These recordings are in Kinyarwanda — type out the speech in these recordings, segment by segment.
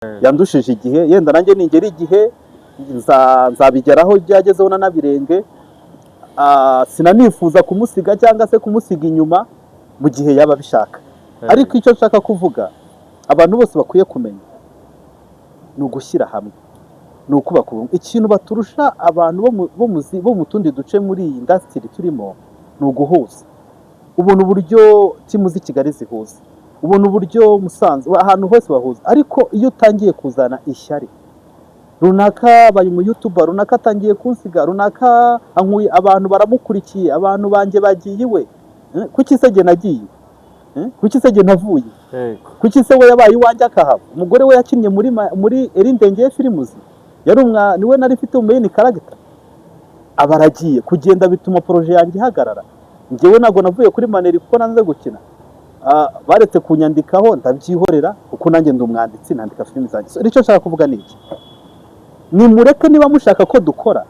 Yandushije igihe. Yenda nanjye ningera igihe nzabigeraho ibyo yagezeho nanabirenge. Sinanifuza kumusiga cyangwa se kumusiga inyuma mu gihe yaba abishaka. Ariko icyo nshaka kuvuga, abantu bose bakwiye kumenya, ni ugushyira hamwe, ni ukubaka ubumwe. Ikintu baturusha abantu bo mu tundi duce muri iyi industry turimo ni uguhuza. Ubona uburyo team z'i Kigali zihuza, ubona uburyo Musanze, ahantu hose bahuza. Ariko iyo utangiye kuzana ishyari, runaka abaye umu YouTuber, runaka atangiye kunsiga, runaka ankuye, abantu baramukurikiye, abantu banjye bagiye iwe. Kuki se jye nagiye? Kuki se jye navuye? Kuki se we yabaye iwanjye akahava? Umugore we yakinnye muri Erindengeye Films, yari umwa niwe nari mfite main character, aba aragiye. Kugenda bituma projet yanjye ihagarara. Njyewe ntabwo navuye kuri Maneri kuko nanze gukina. Baretse kunyandikaho ndabyihorera, kuko nanjye ndi umwanditsi, nandika filimi zanjye. So, icyo nshaka kuvuga ni iki: nimureke, niba mushaka ko dukora,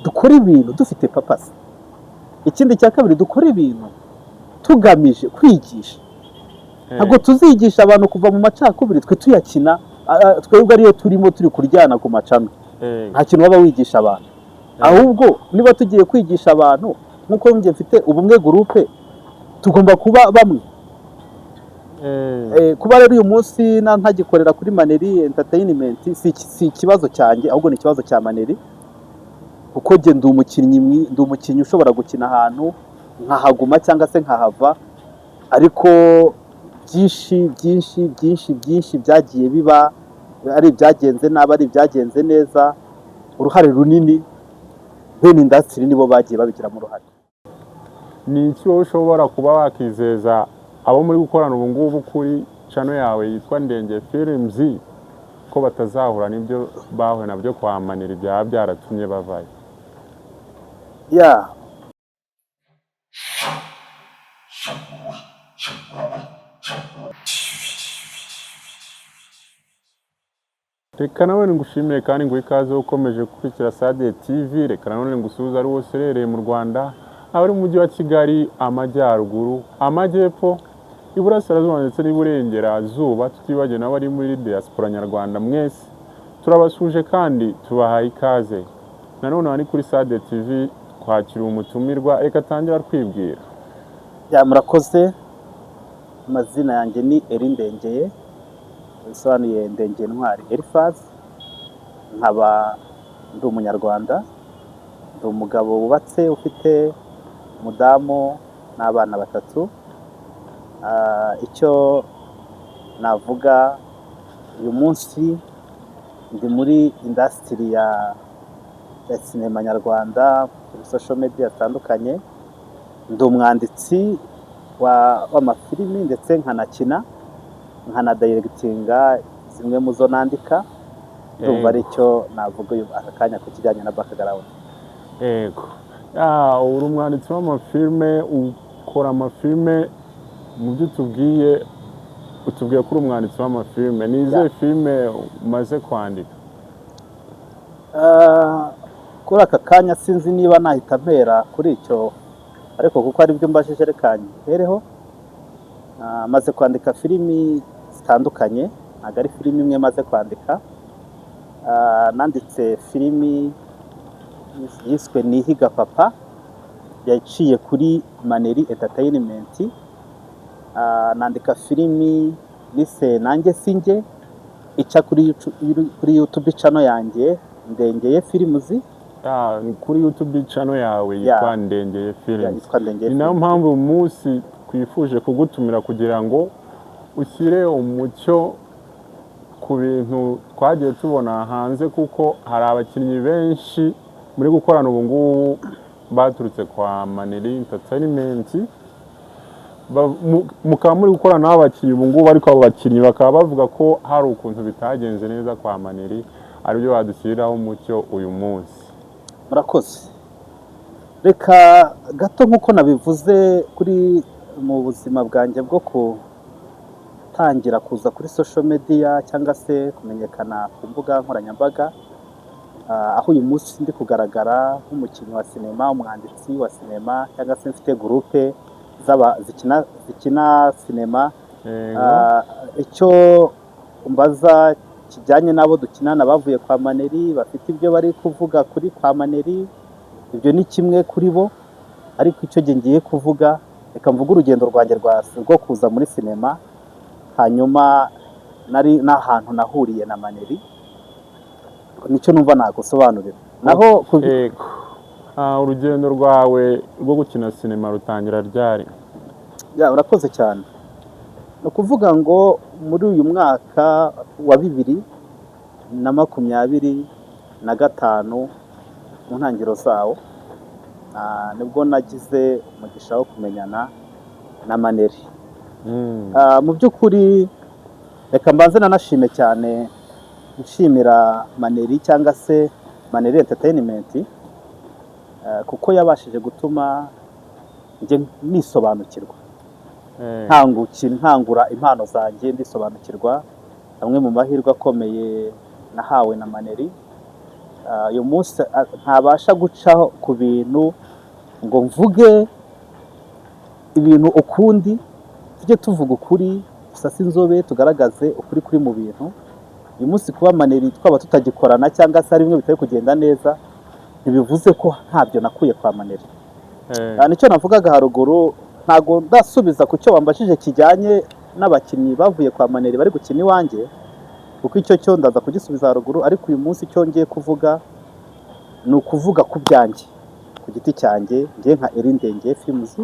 dukora ibintu dufite purpose. Ikindi cya kabiri, dukora ibintu tugamije kwigisha. Ntabwo tuzigisha abantu kuva mu macakubiri twe tuyakina, twebwe ariyo turimo, turi kuryana ku macano. Nta kintu waba wigisha abantu. Ahubwo niba tugiye kwigisha abantu, nk'uko njye mfite Ubumwe Group, tugomba kuba bamwe. Kuba rero uyu munsi ntagikorera kuri Maneri Entertainment si ikibazo cyanjye, ahubwo ni ikibazo cya Maneri, kuko njye ndi umukinnyi, ndi umukinnyi ushobora gukina ahantu nkahaguma cyangwa se nkahava. Ariko byinshi byinshi byinshi byinshi byagiye biba, ari ibyagenze nabi, ari ibyagenze neza, uruhare runini bene industry nibo bagiye babigiramo uruhare. Ni iki wowe ushobora kuba wakizeza abo muri gukorana ubu ngubu kuri channel yawe yitwa Ndenge Films ko batazahura n'ibyo bahuye nabyo kwa Maneri byaba byaratumye bavayo? Ya. Reka nanone ngushimire kandi nguhe ikaze ukomeje gukurikira Sade TV. Reka nanone ngusuhuze ari wose uherereye mu Rwanda, abari mu mujyi wa Kigali, amajyaruguru, amajyepfo, iburasirazuba ndetse n'iburengerazuba, tutibagiwe n'abari muri diaspora nyarwanda. Mwese turabasuhuje kandi tubahaye ikaze. Nanone aha ni kuri Sade TV, twakira umutumirwa. Reka atangira twibwira. Ya, murakoze. Amazina yanjye ni Eri Ndengeye, bisobanuye Ndengeye Ntwari Elifazi. Nkaba ndi umunyarwanda, ndi umugabo wubatse ufite umudamu n'abana batatu. Icyo navuga, uyu munsi ndi muri industry ya sinema nyarwanda kuri social media zitandukanye. Ndi umwanditsi w'amafilimi, ndetse nkanakina, nkanadirectinga zimwe mu zo nandika. Ndumva ari cyo navuga uyu aka kanya ku kijyanye na background. Yego. Uri umwanditsi w'amafilme, ukora amafilme. Mu byo utubwiye, utubwiye ko uri umwanditsi w'amafilme. Ni izihe filime umaze kwandika? Kuri aka kanya sinzi niba nahita mpera kuri icyo, ariko kuko ari byo mbajije, reka nyihereho. Maze kwandika filimi zitandukanye, ntabwo ari filimi imwe maze kwandika. Nanditse filimi yiswe Nihiga Papa, yaciye kuri Maneri Entertainment. Nandika filimi nise Nanjye Sinjye, ica kuri YouTube channel yanjye Ndengeye Films. Ni kuri YouTube channel yawe yitwa Ndengeye Films? Yitwa Ndengeye Ni nayo Films. mpamvu uyu munsi twifuje kugutumira kugira ngo ushyire umucyo ku bintu twagiye tubona hanze, kuko hari abakinnyi benshi muri gukorana ubu ngubu baturutse kwa Maneri Entertainment. Mukaba muri gukorana n'abakinnyi ubu ngubu, ariko abo bakinnyi bakaba bavuga ko hari ukuntu bitagenze neza kwa Maneri, aribyo badushyiriraho umucyo uyu munsi. Murakoze. Reka gato, nk'uko nabivuze, kuri mu buzima bwanjye bwo gutangira kuza kuri social media cyangwa se kumenyekana ku mbuga nkoranyambaga, aho uyu munsi ndi kugaragara nk'umukinnyi wa sinema, umwanditsi wa sinema, cyangwa se mfite groupe zikina sinema. Icyo umbaza kijyanye n'abo dukinana bavuye kwa Maneri, bafite ibyo bari kuvuga kuri kwa Maneri, ibyo ni kimwe kuri bo. Ariko icyo gihe ngiye kuvuga, reka mvuge urugendo rwanjye rwo kuza muri sinema, hanyuma nari n'ahantu nahuriye na Maneri, nicyo numva nagusobanurira. Naho Yego. Urugendo rwawe rwo gukina sinema rutangira ryari? Ya, urakoze cyane. Ni ukuvuga ngo muri uyu mwaka wa 2025, mu ntangiriro zawo, nibwo nagize umugisha wo kumenyana na Maneri. Mu by'ukuri reka mbanze nanashime cyane, nshimira Maneri cyangwa se Maneri Entertainment, kuko yabashije gutuma njye nisobanukirwa, nkangura impano zanjye, ndisobanukirwa. Amwe mu mahirwe akomeye nahawe na Maneri, uyu munsi ntabasha gucaho ku bintu ngo mvuge ibintu ukundi. Tujye tuvuga ukuri, dusase inzobe, tugaragaze ukuri kuri mu bintu. Uyu munsi kuba Maneri twaba tutagikorana cyangwa se hari bimwe bitari kugenda neza, ntibivuze ko ntabyo nakuye kwa Maneri. Nicyo navugaga haruguru. Ntabwo ndasubiza ku cyo wambajije kijyanye n'abakinnyi bavuye kwa Maneri bari gukina iwanjye, kuko icyo cyo ndaza kugisubiza haruguru. Ariko uyu munsi icyo ngiye kuvuga ni ukuvuga ku byanjye ku giti cyanjye, ngiye nka Elie Ndengeye Films,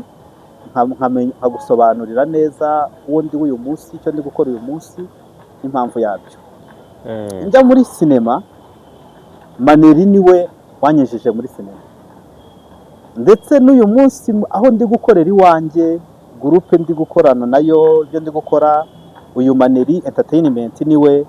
nkagusobanurira neza uwo ndi w'uyu munsi, icyo ndi gukora uyu munsi n'impamvu yabyo. Njya muri sinema, Maneri niwe wanyujije muri sinema. Ndetse n'uyu munsi aho ndi gukorera iwanjye, groupe ndi gukorana nayo, ibyo ndi gukora, uyu Maneri Entertainment niwe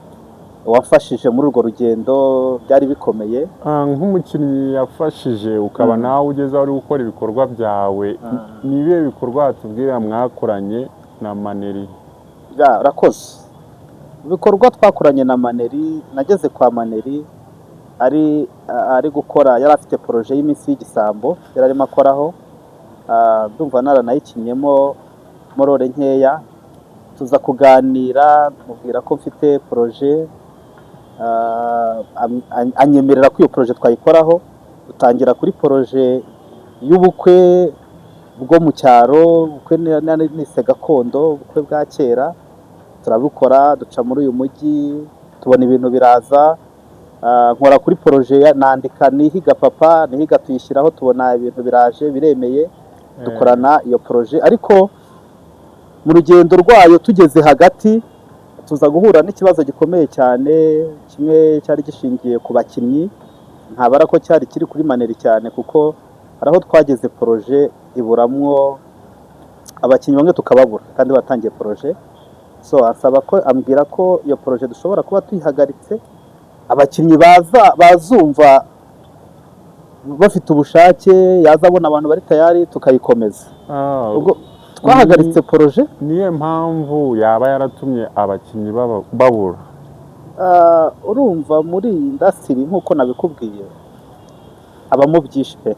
wafashije muri urwo rugendo. Byari bikomeye. Nk'umukinnyi yafashije, ukaba nawe ugeze aho uri gukora ibikorwa byawe, ni ibihe bikorwa watubwira mwakoranye na Maneri? Ya, urakoze. Mu bikorwa twakoranye na Maneri, nageze kwa Maneri ari gukora, yari afite projet y'Iminsi y'igisambo yari arimo akoraho. Ndumva naranayikinnyemo mo role nkeya. Tuza kuganira, mubwira ko mfite projet, anyemerera ko iyo projet twayikoraho. Dutangira kuri projet y'ubukwe bwo mu cyaro, ubukwe nise gakondo, ubukwe bwa kera. Turabukora, duca muri uyu mujyi, tubona ibintu biraza. Nkora kuri projet nandika Nihiga Papa. Nihiga tuyishyiraho, tubona ibintu biraje, biremeye, dukorana iyo projet. Ariko mu rugendo rwayo, tugeze hagati, tuza guhura n'ikibazo gikomeye cyane. Kimwe cyari gishingiye ku bakinnyi, ntabara ko cyari kiri kuri Maneri cyane, kuko hari aho twageze projet iburamwo abakinnyi bamwe, tukababura kandi batangiye projet. So asaba ko, ambwira ko iyo projet dushobora kuba tuyihagaritse, abakinnyi baza bazumva bafite ubushake, yazabona abantu bari tayari, tukayikomeza. Ubwo twahagaritse projet. Niyo mpamvu yaba yaratumye abakinnyi babura? Urumva muri iyi industry, nk'uko nabikubwiye, habamo byinshi pe.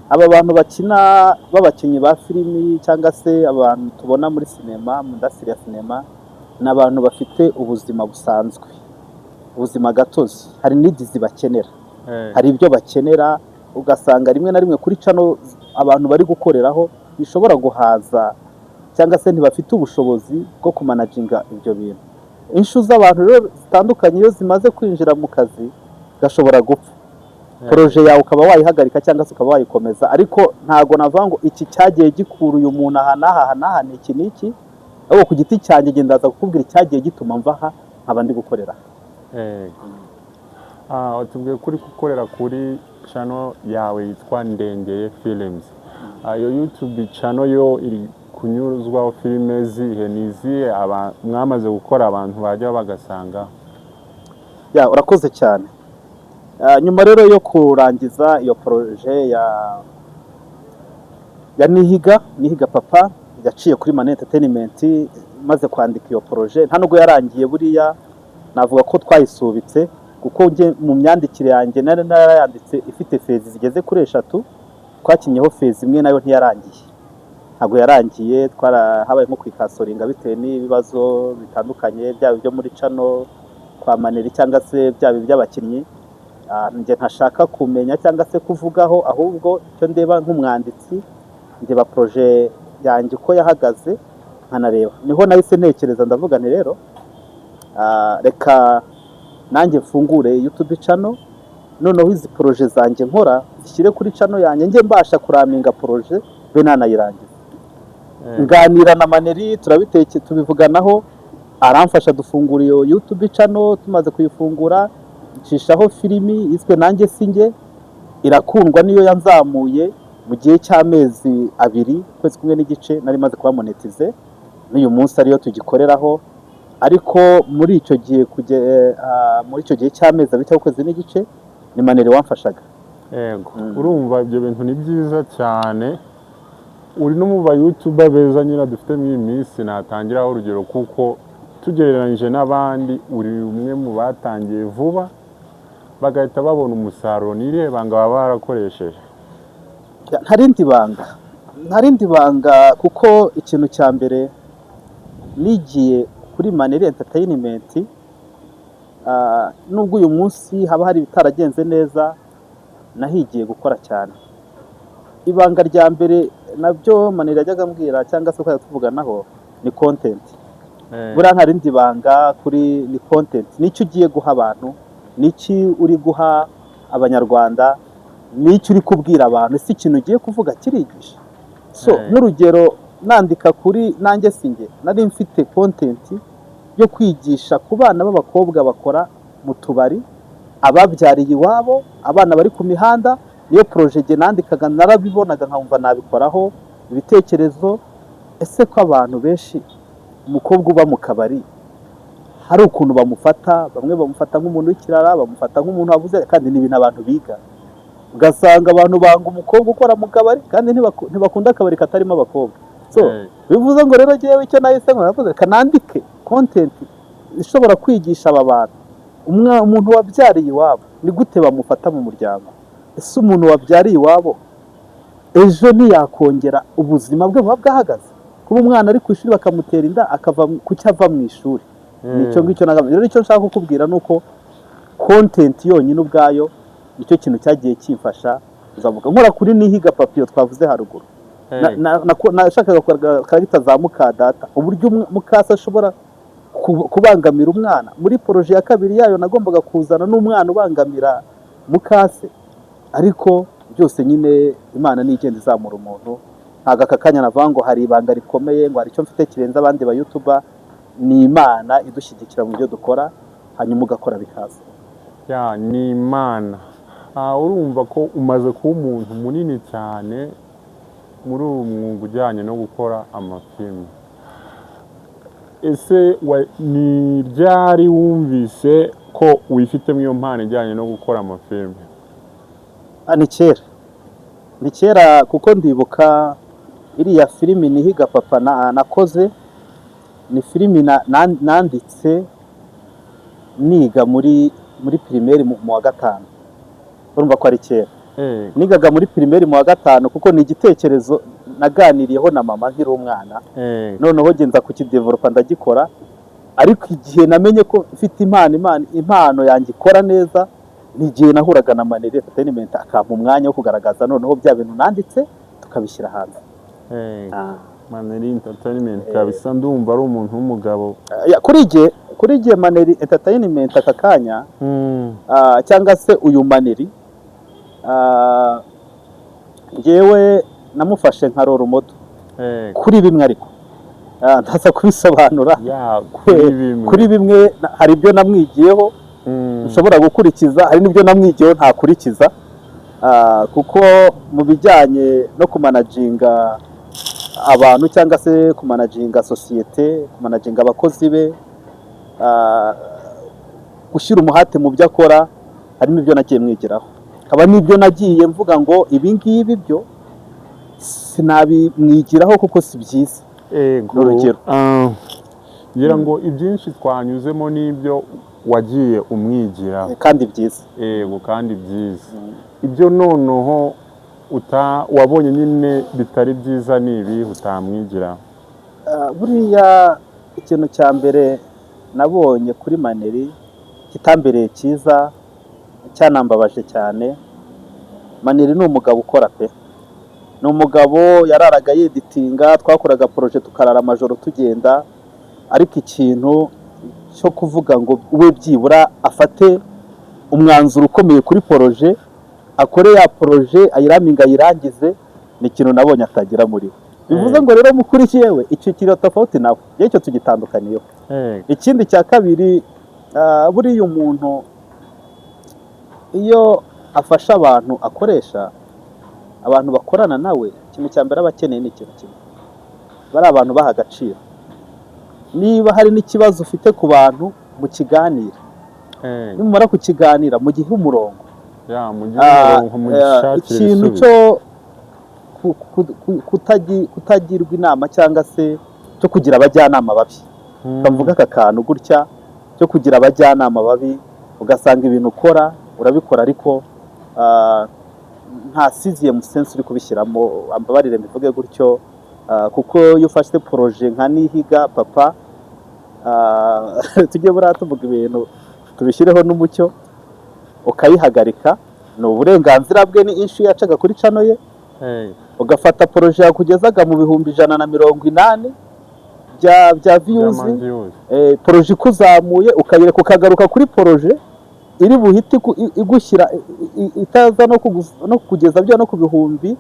Aba bantu bakina, b'abakinnyi ba filimi cyangwa se abantu tubona muri sinema, mu industry ya sinema, ni abantu bafite ubuzima busanzwe, ubuzima gatozi. Hari needs bakenera, hari ibyo bakenera, ugasanga rimwe na rimwe kuri channel abantu bari gukoreraho bishobora guhaza cyangwa se ntibafite ubushobozi bwo kumanaginga ibyo bintu. Inshu z'abantu rero zitandukanye iyo zimaze kwinjira mu kazi, gashobora gupfa, projet yawe ukaba wayihagarika cyangwa se ukaba wayikomeza. Ariko ntago navuga ngo iki cyagiye gikura uyu muntu aha n'aha, aha n'aha, ni iki n'iki. Ahubwo ku giti cyanjye ngenda ndaza kukubwira icyagiye gituma mva aha nkaba ndi gukorera aha. Yego. Watubwiye ko uri gukorera kuri channel yawe yitwa Ndengeye Films. Iyo YouTube channel yo iri kunyuzwaho filime zihe? Ni izihe mwamaze gukora abantu bajya bagasanga? Ya, urakoze cyane. Nyuma rero yo kurangiza iyo projet ya Nihiga, Nihiga Papa, yaciye kuri Mane Entertainment, maze kwandika iyo projet, nta nubwo yarangiye. Buriya navuga ko twayisubitse, kuko njye mu myandikire yanjye nari narayanditse ifite phase zigeze kuri eshatu. Twakinyeho phase imwe, nayo ntiyarangiye, ntabwo yarangiye. Habaye nko kwicancelinga bitewe n'ibibazo bitandukanye, byaba ibyo muri channel. kwa Maneri cyangwa se byaba iby'abakinnyi, njye ntashaka kumenya cyangwa se kuvugaho. Ahubwo icyo ndeba nk'umwanditsi, ndeba projet yanjye uko yahagaze, nkanareba niho nahise ntekereza, ndavuga nti: "Rero reka nanjye mfungure YouTube channel, noneho izi projet zanjye nkora zishyire kuri channel yanjye, njye mbasha kuraminga projet be nanayirangiza." Nganira na Maneri, turabiteke, tubivuganaho, aramfasha, dufungura iyo YouTube channel. Tumaze kuyifungura, ncishaho filimi yiswe "Nanjye Sinjye", irakundwa, niyo yanzamuye mu gihe cy'amezi 2, ukwezi kumwe n'igice, nari maze kuba monetize. N'uyu munsi ariyo tugikoreraho. Ariko muri icyo gihe muri icyo gihe cy'amezi 2 cyangwa ukwezi n'igice, ni Maneri wamfashaga. Yego. Urumva ibyo bintu ni byiza cyane. Uri no mu ba YouTuber beza nyine dufite muri iyi minsi, natangiraho urugero, kuko tugereranyije n'abandi uri umwe mu batangiye vuba bagahita babona umusaruro. Ni irihe banga baba barakoresheje? Ya, nta rindi banga, nta rindi banga, kuko ikintu cya mbere nigiye kuri Maneri Entertainment, nubwo uyu munsi haba hari ibitaragenze neza, nahigiye gukora cyane. Ibanga rya mbere, nabyo Maneri yajyaga ambwira cyangwa se twajya tuvuganaho, ni content. Buriya nta rindi banga kuri, ni content. Nicyo ugiye guha abantu, niki uri guha Abanyarwanda, n'icyo uri kubwira abantu. Ese ikintu ugiye kuvuga kirigisha? So n'urugero, nandika kuri "Nanjye Sinjye", nari mfite content yo kwigisha ku bana b'abakobwa bakora mu tubari, ababyariye iwabo, abana bari ku mihanda. Niyo projet jye nandikaga, narabibonaga nkumva nabikoraho ibitekerezo. Ese ko abantu benshi, umukobwa uba mu kabari hari ukuntu bamufata, bamwe bamufata nk'umuntu w'ikirara, bamufata nk'umuntu wabuze, kandi ni ibintu abantu biga, ugasanga abantu banga umukobwa ukora mu kabari, kandi ntibakunda akabari katarimo abakobwa. So bivuze ngo rero jyewe icyo nahise nkora, navuze reka nandike content ishobora kwigisha aba bantu. Umuntu wabyariye iwabo ni gute bamufata mu muryango? Ese umuntu wabyariye iwabo ejo ntiyakongera, ubuzima bwe buba bwahagaze? Kuba umwana ari ku ishuri bakamutera inda, akava kuki ava mu ishuri? Nicyo ngicyo nagamije. Rero icyo nshaka kukubwira ni uko content yonyine ubwayo nicyo kintu cyagiye kimfasha kuzamuka. Nkora kuri "Nihiga Papiyo" twavuze haruguru, nashakaga kugaragaza character za mukadata, uburyo mukase ashobora kubangamira umwana. Muri projet ya kabiri yayo nagombaga kuzana n'umwana ubangamira mukase. Ariko byose nyine Imana ni igenda izamura umuntu. Ntabwo aka kanya navuga ngo hari ibanga rikomeye, ngo hari icyo mfite kirenze abandi ba YouTuber. Ni Imana idushyigikira mu byo dukora, hanyuma ugakora bikaza. Ya, ni Imana. Urumva ko umaze kuba umuntu munini cyane muri uyu mwuga ujyanye no gukora amafilmu. Ese ni ryari wumvise ko wifitemo iyo mpano ijyanye no gukora amafilmu? Ni kera, ni kera, kuko ndibuka iriya filimi "Nihiga Papa" nakoze, ni filimi nanditse niga muri primaire mu wa gatanu. Urumva ko ari kera. Nigaga muri primaire mu wa gatanu, kuko ni igitekerezo naganiriyeho na mama nkiri umwana. Noneho ngenza kukidevelopa, ndagikora. Ariko igihe namenye ko mfite impano, impano yanjye ikora neza, ni igihe nahuraga na Maneri Entertainment, akampa umwanya wo kugaragaza noneho bya bintu nanditse, tukabishyira hanze. Maneri Entertainment kabisa, ndumva ari umuntu w'umugabo. Ya, kuri jye Maneri Entertainment aka kanya, cyangwa se uyu Maneri, njyewe namufashe nka role model kuri bimwe, ariko ndaza kubisobanura. Ya, kuri bimwe. Kuri bimwe hari ibyo namwigiyeho nshobora gukurikiza, hari n'ibyo namwigiyeho ntakurikiza. Kuko mu bijyanye no kumanaginga abantu cyangwa se kumanaginga sosiyete, kumanaginga abakozi be, gushyira umuhate mu byo akora, harimo ibyo nagiye mwigiraho, hakaba n'ibyo nagiye mvuga ngo ibi ngibi byo sinabimwigiraho kuko si byiza. Ego. Ni urugero. Ngira ngo ibyinshi twanyuzemo n'ibyo wagiye umwigiraho. Kandi byiza. Ego, kandi byiza. Ibyo noneho wabonye nyine bitari byiza ni ibihe utamwigiraho? Buriya ikintu cya mbere nabonye kuri Maneri Kitambereye cyiza, cyanambabaje cyane. Maneri ni umugabo ukora pe, ni umugabo yararaga yeditinga, twakoraga projet tukarara amajoro tugenda, ariko ikintu cyo kuvuga ngo we byibura afate umwanzuro ukomeye kuri projet, akore ya projet, ayiraminga, ayirangize, ni ikintu nabonye atagira muri we. Bivuze ngo rero mukuri yewe icyo kiri tofauti nawe, icyo tugitandukaniyeho. Ikindi cya kabiri, buriya umuntu iyo afasha abantu, akoresha abantu bakorana nawe, ikintu cya mbere aba akeneye ni ikintu kimwe: bari abantu baha agaciro. Niba hari n'ikibazo ufite ku bantu, mukiganire. Nimumara kukiganira, mugihe umurongo. Ya, mugire umurongo, mugishakire ikintu ibisubizo. Cyo kutagirwa inama cyangwa se cyo kugira abajyanama babi, ukavuga aka kantu gutya, cyo kugira abajyanama babi, ugasanga ibintu ukora urabikora ariko nta sixième sens uri kubishyiramo. Ambabarire mbivuge gutyo, kuko iyo ufashe projet nka Nihiga Papa, tujye buriya tuvuga ibintu tubishyireho n'umucyo, ukayihagarika, ni uburenganzira bwe, ni issue yacaga kuri channel ye. Ugafata projet yakugezaga mu 180,000 bya views, by'ama views. Projet ikuzamuye, ukayireka ukagaruka kuri projet iri buhite igushyira itaza no kugeza bya no ku 50,000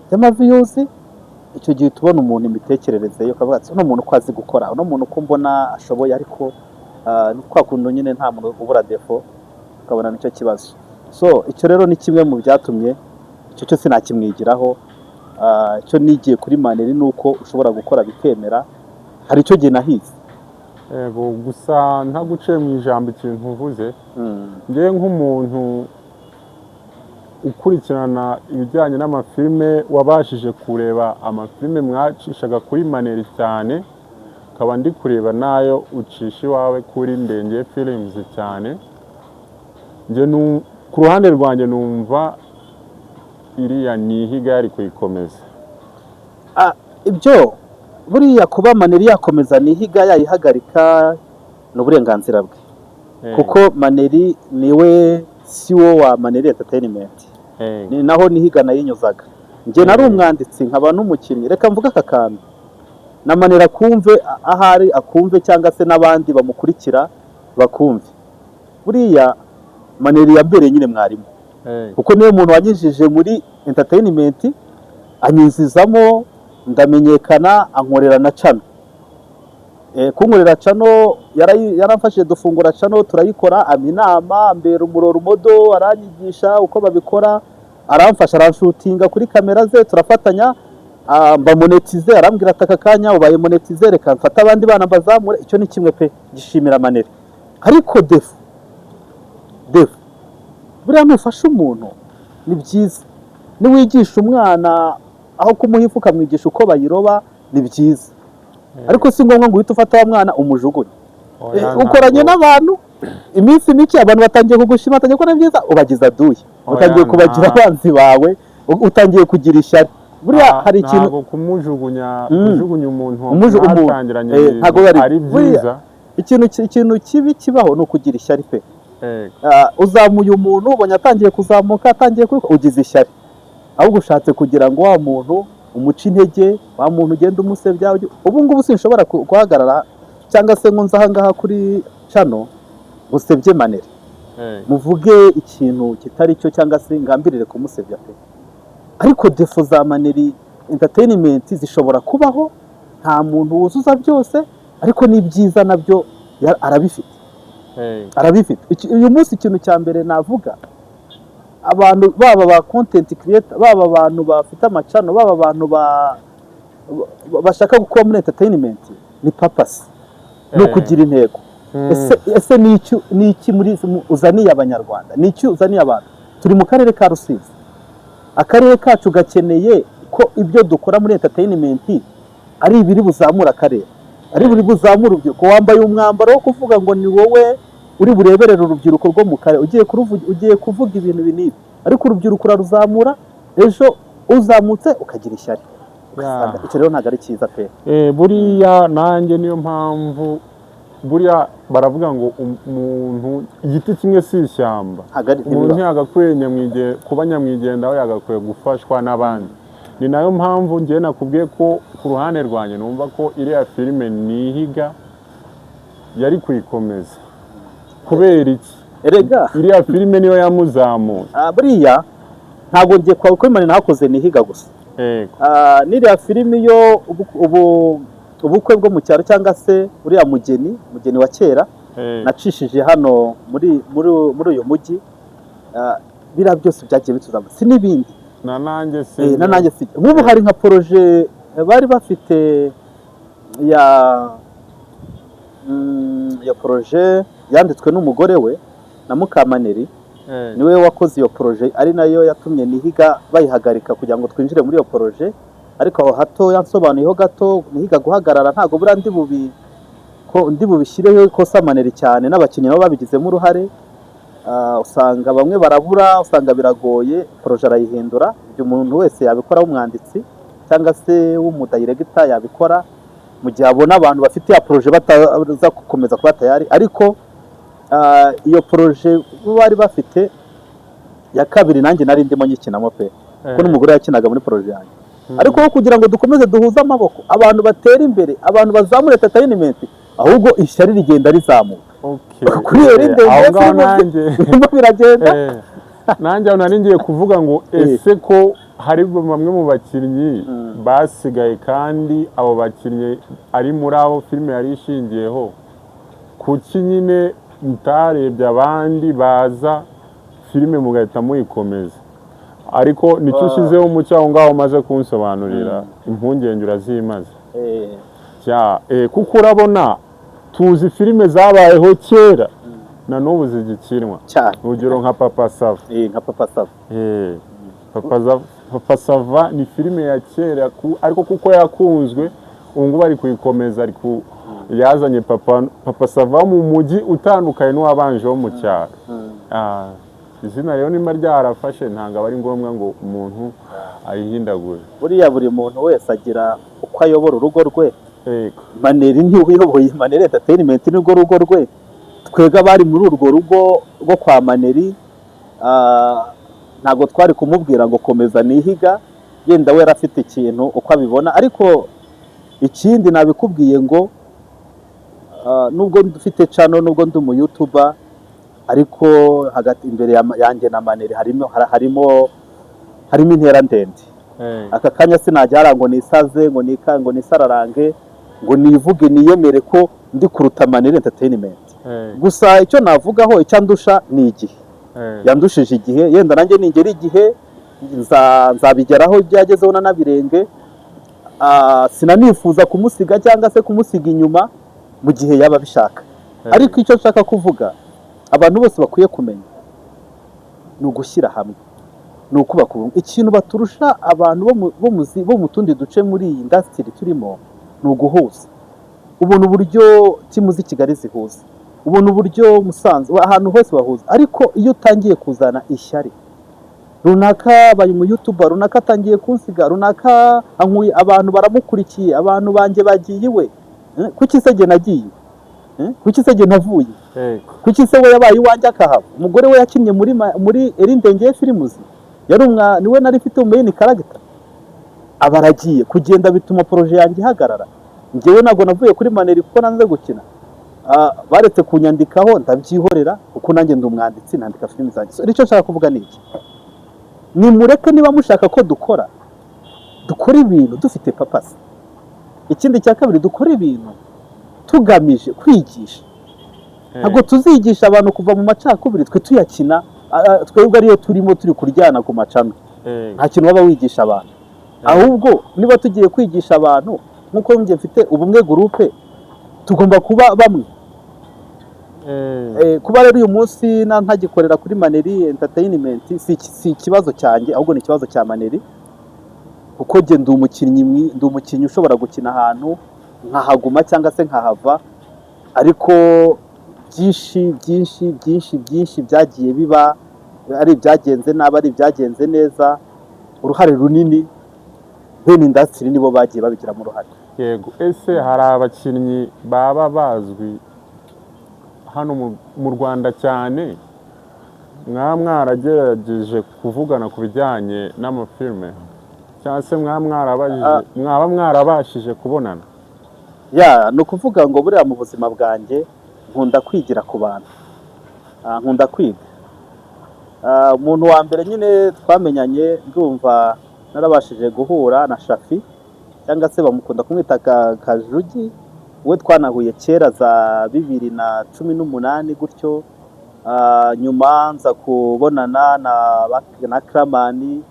by'ama views. Icyo gihe tubona umuntu imitekerereze ye, ukavuga ati: "Uno muntu uko azi gukora, uno muntu uko mbona ashoboye," ariko ni kwa kundi nyine nta muntu ubura défaut, ukabona nicyo kibazo. So icyo rero ni kimwe mu byatumye icyo cyo sinakimwigiraho. Icyo nigiye kuri Maneri ni uko ushobora gukora bikemera. Hari icyo gihe nahize. Yego, gusa ntaguciye mu ijambo, ikintu uvuze, njyewe nk'umuntu ukurikirana ibijyanye n'amafilime, wabashije kureba amafilime mwacishaga kuri Maneri cyane, nkaba ndi kureba n'ayo ucisha iwawe kuri Ndenge Films cyane, njye ku ruhande rwanjye numva iriya Nihiga yari kuyikomeza. Ibyo buriya kuba Maneri yakomeza Nihiga, yayihagarika, ni uburenganzira bwe, kuko Maneri niwe CEO wa Maneri Entertainment, ni naho Nihiga nayinyuzaga. Njye nari umwanditsi nkaba n'umukinnyi. Reka mvuge aka kantu na Maneri akumve ahari, akumve cyangwa se n'abandi bamukurikira bakumve. Buriya Maneri yambereye nyine mwarimu, kuko niwe muntu wanyinjije muri entertainment, anyinjizamo ndamenyekana, ankorera na channel. Kunkorera channel, yaramfashije dufungura channel turayikora, ampa inama, ambera umu role model, aranyigisha uko babikora, aramfasha, aranshutinga kuri kamera ze, turafatanya, mba monetize. Arambwira ati: "Aka kanya ubaye monetize, reka mfate abandi bana mbazamure." Icyo ni kimwe pe gishimira Maneri. Ariko défaut, buriya nufasha umuntu ni byiza, niwigisha umwana, aho kumuha ifu ukamwigisha uko bayiroba, ni byiza, ariko si ngombwa ngo uhite ufata wa mwana umujugunye. Oya, Ukoranye ntabwo- n'abantu iminsi mike, abantu batangiye kugushima, batangiye kubona byiza, ubagiza duye, Oya, utangiye kubagira abanzi bawe, utangiye kugira ishyari. Buriya hari ikintu ntabwo kumujugunya, kujugunya umuntu Umuntu. mwatangiranye Ntabwo bari ari byiza. Ikintu kibi kibaho ni ukugira ishyari pe. Uzamuye umuntu, ubonye atangiye kuzamuka, atangiye kubikora, ugize ishyari, ahubwo ushatse kugira ngo wa muntu umuce intege, wa muntu ugenda umusebya. Ubu ngubu sinshobora guhagarara cyangwa se ngo nze aha ngaha kuri channel ngo usebye Maneri, muvuge ikintu kitari cyo cyangwa se ngambirire kumusebya pe. Ariko défaut za Maneri Entertainment zishobora kubaho, nta muntu wuzuza byose, ariko n'ibyiza nabyo arabifite, arabifite. Uyu munsi ikintu cya mbere navuga, abantu baba ba content creator, baba abantu bafite ama channel, baba abantu bashaka gukora muri entertainment, ni purpose, ni ukugira intego. Ese ni iki muri uzaniye Abanyarwanda? Ni iki uzaniye abantu? Turi mu karere ka Rusizi, akarere kacu gakeneye ko ibyo dukora muri entertainment ari ibiri buzamura akarere, ari buri buzamura urubyiruko. Wambaye umwambaro wo kuvuga ngo ni wowe uri bureberere urubyiruko rwo mu karere, ugiye kuvuga ibintu ibi n'ibi, ariko urubyiruko uraruzamura, ejo uzamutse ukagira ishyari. Ugasanga icyo rero ntabwo ari cyiza pe. Buriya nanjye niyo mpamvu Buriya baravuga ngo umuntu, igiti kimwe si ishyamba. Ntabwo ari Umuntu ntibibaho. ntiyagakwiye kuba nyamwigendaho, yagakwiye gufashwa n'abandi. Ni nayo mpamvu ngewe nakubwiye ko ku ruhande rwanjye numva ko iriya filime Nihiga yari kuyikomeza. Kubera iki? Erega Iriya filime niyo yamuzamuye. Buriya ntabwo ngiye kwa kuko Imana nahakoze Nihiga gusa. N'iriya filimi yo ubukwe bwo mu cyaro, cyangwa se uriya mugeni wa kera nacishije hano muri uyu mujyi, biriya byose byagiye bituzama, si n'ibindi. Na nanjye si Na nanjye si nk'ubu hari nka projet bari bafite ya projet yanditswe n'umugore we na Mukamaneri. Niwe wakoze iyo projet, ari nayo yatumye Nihiga bayihagarika kugira ngo twinjire muri iyo projet. Ariko aho hato yansobanuyeho gato, Nihiga guhagarara ntabwo buriya ndi bubi ko ndi bubishyireho ikosa Maneri cyane, n'abakinnyi nabo babigizemo uruhare. Usanga bamwe barabura, usanga biragoye, projet arayihindura. Ibyo umuntu wese yabikora, w'umwanditsi cyangwa se w'umudirector yabikora mu gihe abona abantu bafite ya projet bataza gukomeza kuba tayari. Ariko iyo projet bari bafite ya kabiri, nanjye nari ndimo nyikinamo pe, kuko n'umugore yakinaga muri projet yanjye. Ariko aho kugira ngo dukomeze duhuze amaboko, abantu batere imbere, abantu bazamure entertainment, ahubwo ishyari rigenda rizamuka. Kuri iyo ndende Aho ngaho filime nanjye birimo biragenda. Nanjye aho nari ngiye kuvuga ngo ese ko hari bamwe mu bakinnyi basigaye, kandi abo bakinnyi ari muri abo filime yari ishingiyeho, kuki nyine mutarebye abandi baza filime mugahita muyikomeza? Ariko nicyo ushyizeho umucyo aho ngaho umaze kunsobanurira, impungenge urazimaze. Kuko urabona tuzi filime zabayeho kera na n'ubu zigikinwa. Cyane. Urugero nka Papa Sava. Nka Papa Sava. Papa Sava ni filime ya kera, ariko kuko yakunzwe ubu ngubu ari kuyikomeza, yazanye Papa Sava mu mujyi utandukanye n'uwabanje wo mu cyaro. Izina rero nimba ryarafashe, ntabwo aba ari ngombwa ngo umuntu ayihindagure. Buriya buri muntu wese agira uko ayobora urugo rwe. Maneri niwe uyoboye Maneri Entertainment, nirwo rugo rwe. Twebwe abari muri urwo rugo rwo kwa Maneri, ntabwo twari kumubwira ngo komeza Nihiga, yenda we afite ikintu uko abibona. Ariko ikindi nabikubwiye ngo nubwo mfite channel, nubwo ndi umu YouTuber, ariko hagati imbere yanjye na Maneri harimo intera ndende. Aka kanya sinajya hariya ngo nisaze, ngo nisararange, ngo nivuge niyemere ko ndi kuruta Maneri Entertainment. Gusa icyo navugaho, icyo andusha ni igihe. Yandushije igihe, yenda nanjye ningera igihe nzabigeraho ibyo yagezeho nanabirenge. Sinanifuza kumusiga cyangwa se kumusiga inyuma mu gihe yaba abishaka. Ariko icyo nshaka kuvuga, abantu bose bakwiye kumenya, ni ugushyira hamwe, ni ukubaka ubumwe. Ikintu baturusha abantu bo mu tundi duce muri iyi industry turimo ni uguhuza. Ubona uburyo team z'i Kigali zihuza, ubona uburyo Musanze, ahantu hose bahuza. Ariko iyo utangiye kuzana ishyari, runaka abaye umu YouTuber, runaka atangiye kunsiga, runaka ankuye, abantu baramukurikiye, abantu banjye bagiye iwe. Kuki se jye nagiye? Kuki se jye navuye? Kuki se we yabaye iwanjye akahava? Umugore we yakinnye muri Erindengeye Films, yari umwa niwe nari mfite main character, aba aragiye. Kugenda bituma projet yanjye ihagarara. Njyewe ntabwo navuye kuri Maneri kuko nanze gukina. Baretse kunyandikaho ndabyihorera, kuko nanjye ndi umwanditsi, nandika filimi zanjye. So, icyo nshaka kuvuga ni iki: nimureke, niba mushaka ko dukora, dukora ibintu dufite purpose. Ikindi cya kabiri, dukora ibintu tugamije kwigisha. Ntabwo tuzigisha abantu kuva mu macakubiri twe tuyakina, twebwe ariyo turimo turi kuryana ku macano. Nta kintu waba wigisha abantu. Ahubwo niba tugiye kwigisha abantu, nk'uko njye mfite Ubumwe Group, tugomba kuba bamwe. Kuba rero uyu munsi ntagikorera kuri Maneri Entertainment si ikibazo cyanjye, ahubwo ni ikibazo cya Maneri, kuko njye ndi umukinnyi ushobora gukina ahantu nkahaguma cyangwa se nkahava. Ariko byinshi byinshi byinshi byinshi byagiye biba, ari ibyagenze nabi, ari ibyagenze neza, uruhare runini bene industry nibo bagiye babigiramo uruhare. Yego. Ese hari abakinnyi baba bazwi? hano mu Rwanda cyane, mwaba mwaragerageje kuvugana ku bijyanye n'amafilme, cyangwa se mwaba mwarabajije, mwaba mwarabashije kubonana? Ya, ni ukuvuga ngo buriya mu buzima bwanjye nkunda kwigira ku bantu. Nkunda kwiga. Umuntu wa mbere nyine twamenyanye, ndumva narabashije guhura na Shafi, cyangwa se bamukunda kumwita Kajugi. We twanahuye kera za 2018 gutyo. Nyuma nza kubonana na Kramani,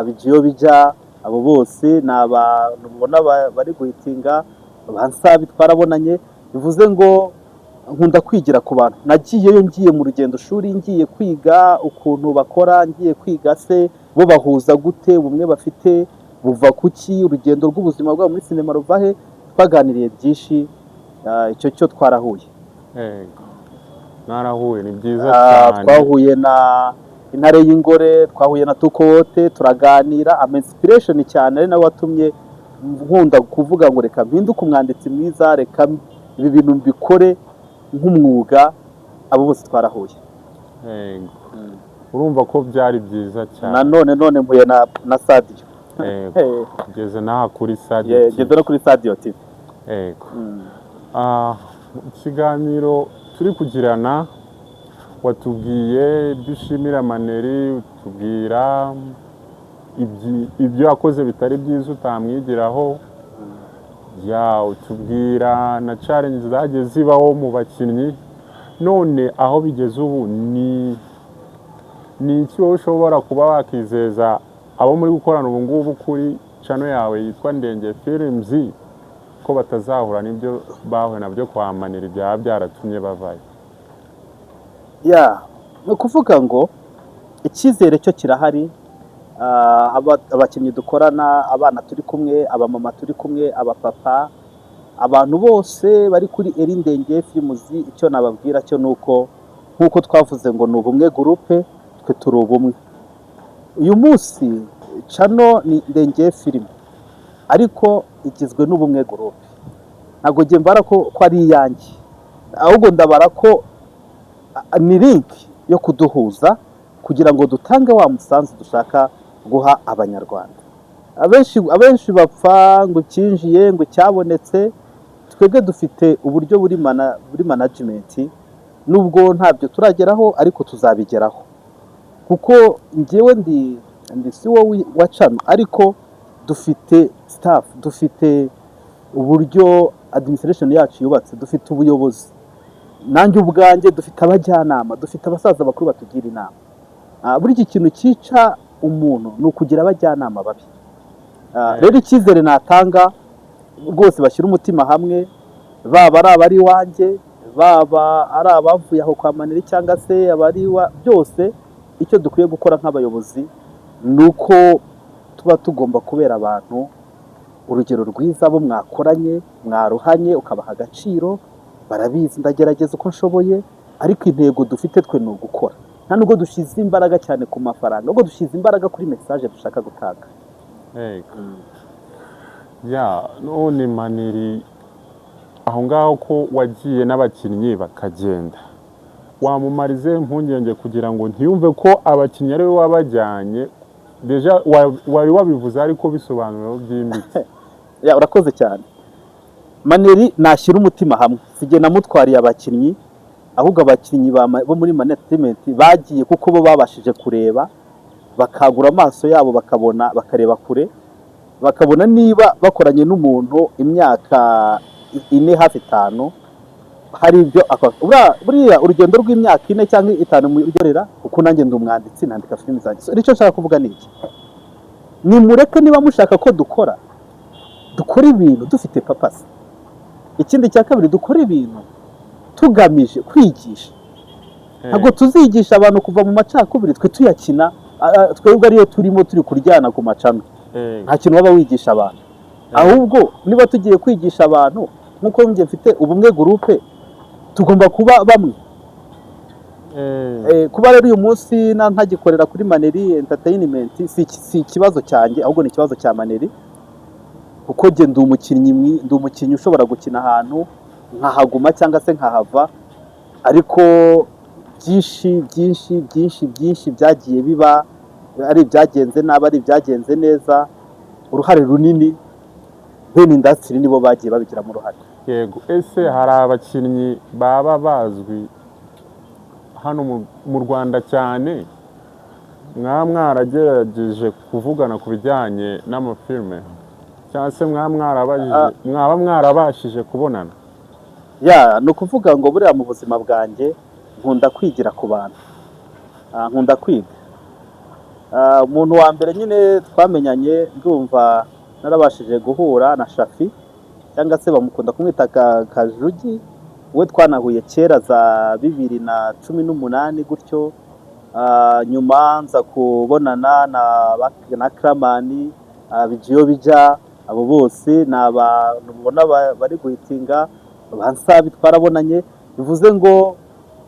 Bijiyo Bija, abo bose ni abantu mubona bari guhitinga, ba Nsabi twarabonanye. Bivuze ngo nkunda kwigira ku bantu. Nagiyeyo ngiye mu rugendo shuri, ngiye kwiga ukuntu bakora, ngiye kwiga se bo bahuza gute, ubumwe bafite buva kuki, urugendo rw'ubuzima bwabo muri sinema ruva he. Twaganiriye byinshi. Icyo cyo twarahuye. Yego, mwarahuye, ni byiza cyane. Twahuye na Intare y'Ingore, twahuye na Tukowote, turaganira, ama inspiration cyane, ari nawe watumye nkunda kuvuga ngo reka mpinduke umwanditsi mwiza, reka ibi bintu mbikore nk'umwuga. Abo bose twarahuye. Yego, urumva ko byari byiza cyane. Nanone none mpuye na Sadio. Yego, ugeze n'aha kuri Sadio TV. Ngeze no kuri Sadio TV. Yego. Ikiganiro turi kugirana, watubwiye ibyo ushimira Maneri, utubwira ibyo yakoze bitari byiza utamwigiraho, ya utubwira na challenge zagiye zibaho mu bakinnyi. None aho bigeze ubu, ni iki wowe ushobora kuba wakizeza abo muri gukorana ubu ngubu kuri channel yawe yitwa Ndenge Films, ko batazahura n'ibyo bahuye nabyo kwa Maneri byaba byaratumye bavayo? Ya, ni ukuvuga ngo icyizere cyo kirahari. Abakinnyi dukorana, abana turi kumwe, abamama turi kumwe, abapapa, abantu bose bari kuri Eri Ndenge Films, icyo nababwira cyo ni uko, nk'uko twavuze ngo ni Ubumwe Group, twe turi ubumwe. Uyu munsi channel ni Ndenge Filime, ariko igizwe n'Ubumwe Group. Ntabwo njye mbara ko ari iyanjye, ahubwo ndabara ko ni link yo kuduhuza kugira ngo dutange wa musanzu dushaka guha Abanyarwanda. Abenshi bapfa ngo icyinjiye, ngo icyabonetse. Twebwe dufite uburyo buri management, nubwo ntabyo turageraho ariko tuzabigeraho, kuko njyewe ndi si wowe wa channel, ariko dufite staff, dufite uburyo administration yacu yubatse, dufite ubuyobozi, nanjye ubwanjye dufite abajyanama, dufite abasaza bakuru batugira inama. Buri iki kintu cyica umuntu ni ukugira abajyanama babi. Rero icyizere natanga rwose, bashyira umutima hamwe, baba ari abari iwanjye, baba ari abavuye aho kwa Maneri, cyangwa se abari iwa byose, icyo dukwiye gukora nk'abayobozi ni uko tuba tugomba kubera abantu urugero rwiza, abo mwakoranye, mwaruhanye, ukabaha agaciro. Barabizi, ndagerageza uko nshoboye, ariko intego dufite twe ni ugukora. Nta nubwo dushyize imbaraga cyane ku mafaranga, ahubwo dushyize imbaraga kuri message dushaka gutanga. Yego. Ya, none Maneri, aho ngaho ko wagiye n'abakinnyi bakagenda, wamumarize impungenge kugira ngo ntiyumve ko abakinnyi ari we wabajyanye? Déjà wari wabivuze, ariko bisobanuro byimbitse. Ya, urakoze cyane. Maneri nashyira umutima hamwe. Sijye namutwariye abakinnyi, ahubwo abakinnyi bo muri Maneri Entertainment bagiye kuko bo babashije kureba, bakagura amaso yabo, bakabona, bakareba kure, bakabona niba bakoranye n'umuntu imyaka 4, hafi 5, hari ibyo akora. Buriya urugendo rw'imyaka 4 cyangwa 5 muryorera, kuko nanjye ndi umwanditsi, nandika filimi zanjye. So, icyo nshaka kuvuga ni iki: nimureke, niba mushaka ko dukora, dukora ibintu dufite purpose. Ikindi cya kabiri, dukora ibintu tugamije kwigisha. Ntabwo tuzigisha abantu kuva mu macakubiri twe tuyakina, twebwe ariyo turimo, turi kuryana ku macano. Nta kintu waba wigisha abantu. Ahubwo niba tugiye kwigisha abantu, nk'uko njye mfite Ubumwe Group, tugomba kuba bamwe. Kuba rero uyu munsi ntagikorera kuri Maneri Entertainment si ikibazo cyanjye, ahubwo ni ikibazo cya Maneri, kuko njye ndi umukinnyi ushobora gukina ahantu nkahaguma cyangwa se nkahava. Ariko byinshi byinshi byinshi byinshi byagiye biba, ari ibyagenze nabi, ari ibyagenze neza, uruhare runini bene industry nibo bagiye babigiramo uruhare. Yego. Ese hari abakinnyi baba bazwi hano mu Rwanda cyane mwaba mwaragerageje kuvugana ku bijyanye n'amafilme, cyangwa se mwaba mwarabajije, mwaba mwarabashije kubonana? Ya, ni ukuvuga ngo buriya mu buzima bwanjye nkunda kwigira ku bantu. Nkunda kwiga. Umuntu wa mbere nyine twamenyanye, ndumva narabashije guhura na Shafi, cyangwa se bamukunda kumwita Kajugi. We twanahuye kera za 2018 gutyo. Nyuma nza kubonana na Kramani, Bijiyo Bija, abo bose ni abantu mubona bari guhitinga, ba Nsabi twarabonanye. Bivuze ngo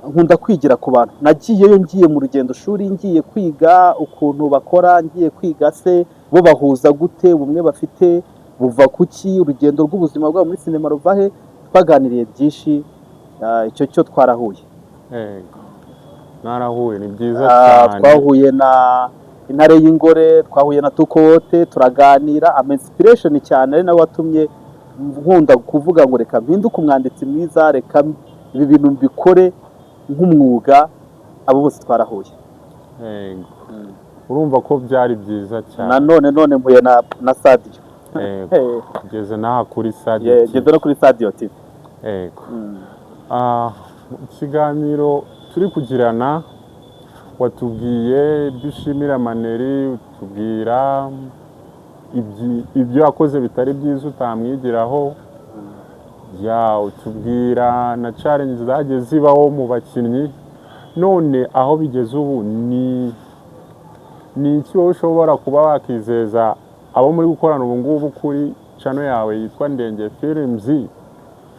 nkunda kwigira ku bantu. Nagiyeyo ngiye mu rugendo shuri, ngiye kwiga ukuntu bakora, ngiye kwiga se bo bahuza gute, ubumwe bafite buva kuki, urugendo rw'ubuzima bwabo muri sinema ruva he. Twaganiriye byinshi, icyo cyo twarahuye. Yego, mwarahuye, ni byiza cyane. Twahuye na Intare y'Ingore, twahuye na Tukowote, turaganira, ama inspiration cyane, ari nawe watumye nkunda kuvuga ngo reka mpinduke umwanditsi mwiza, reka ibi bintu mbikore nk'umwuga. Abo bose twarahuye. Yego, urumva ko byari byiza cyane. Nanone none mpuye na Sadio. Yego, ugeze n'aha kuri Sadio TV. Ngeze no kuri Sadio TV. Yego. Mu kiganiro turi kugirana watubwiye ibyo ushimira Maneri, utubwira ibyo yakoze bitari byiza utamwigiraho, ya utubwira na challenge zagiye zibaho mu bakinnyi. None aho bigeze ubu, ni iki wowe ushobora kuba wakizeza abo muri gukorana ubu ngubu kuri channel yawe yitwa Ndenge Films,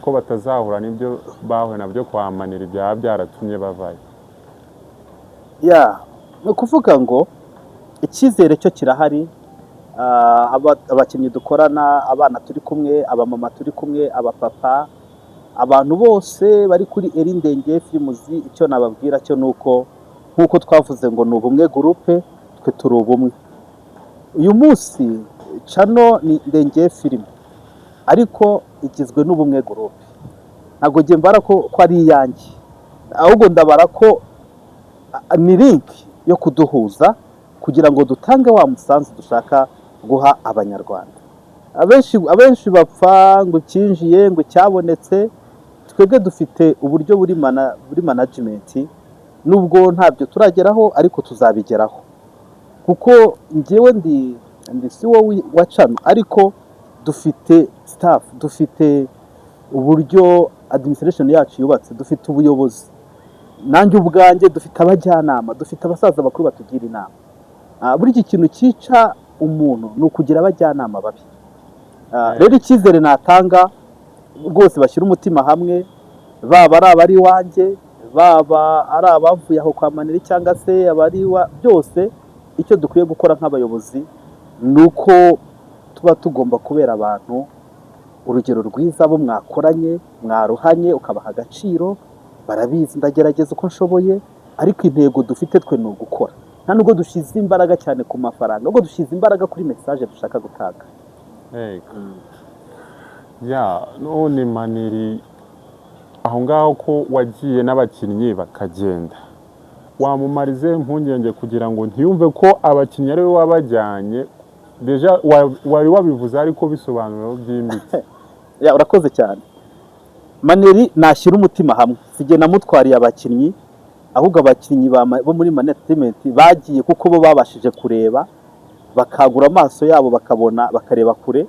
ko batazahura n'ibyo bahuye nabyo kwa Maneri byaba byaratumye bavayo? Ya, ni ukuvuga ngo icyizere cyo kirahari. Abakinnyi dukorana, abana turi kumwe, abamama turi kumwe, abapapa, abantu bose bari kuri Eri Ndenge Films, icyo nababwira cyo ni uko nk'uko twavuze ngo ni Ubumwe Group, twe turi ubumwe. Uyu munsi channel ni Ndenge Filime, ariko igizwe n'Ubumwe Group. Ntabwo njye mbara ko ari iyanjye, ahubwo ndabara ko ni link yo kuduhuza kugira ngo dutange wa musanzu dushaka guha Abanyarwanda. Abenshi bapfa ngo icyinjiye, ngo icyabonetse. Twebwe dufite uburyo buri management, nubwo ntabyo turageraho ariko tuzabigeraho, kuko njyewe ndi si wowe wa channel, ariko dufite staff, dufite uburyo administration yacu yubatse, dufite ubuyobozi, nanjye ubwanjye dufite abajyanama, dufite abasaza bakuru batugira inama. Buri iki kintu cyica umuntu ni ukugira abajyanama babi. Rero icyizere natanga rwose, bashyira umutima hamwe, baba ari abari iwanjye, baba ari abavuye aho kwa Maneri, cyangwa se abari iwa byose, icyo dukwiye gukora nk'abayobozi ni uko tuba tugomba kubera abantu urugero rwiza, abo mwakoranye, mwaruhanye, ukabaha agaciro. Barabizi, ndagerageza uko nshoboye, ariko intego dufite twe ni ugukora. Nta nubwo dushyize imbaraga cyane ku mafaranga, ahubwo dushyize imbaraga kuri message dushaka gutanga. Yego. Ya, none Maneri, aho ngaho ko wagiye n'abakinnyi bakagenda, wamumarize impungenge kugira ngo ntiyumve ko abakinnyi ari we wabajyanye? Déjà wari wabivuze, ariko bisobanuro byimbitse. Ya, urakoze cyane. Maneri nashyira umutima hamwe. Sijye namutwariye abakinnyi, ahubwo abakinnyi bo muri Maneri Entertainment bagiye kuko bo babashije kureba, bakagura amaso yabo, bakabona, bakareba kure,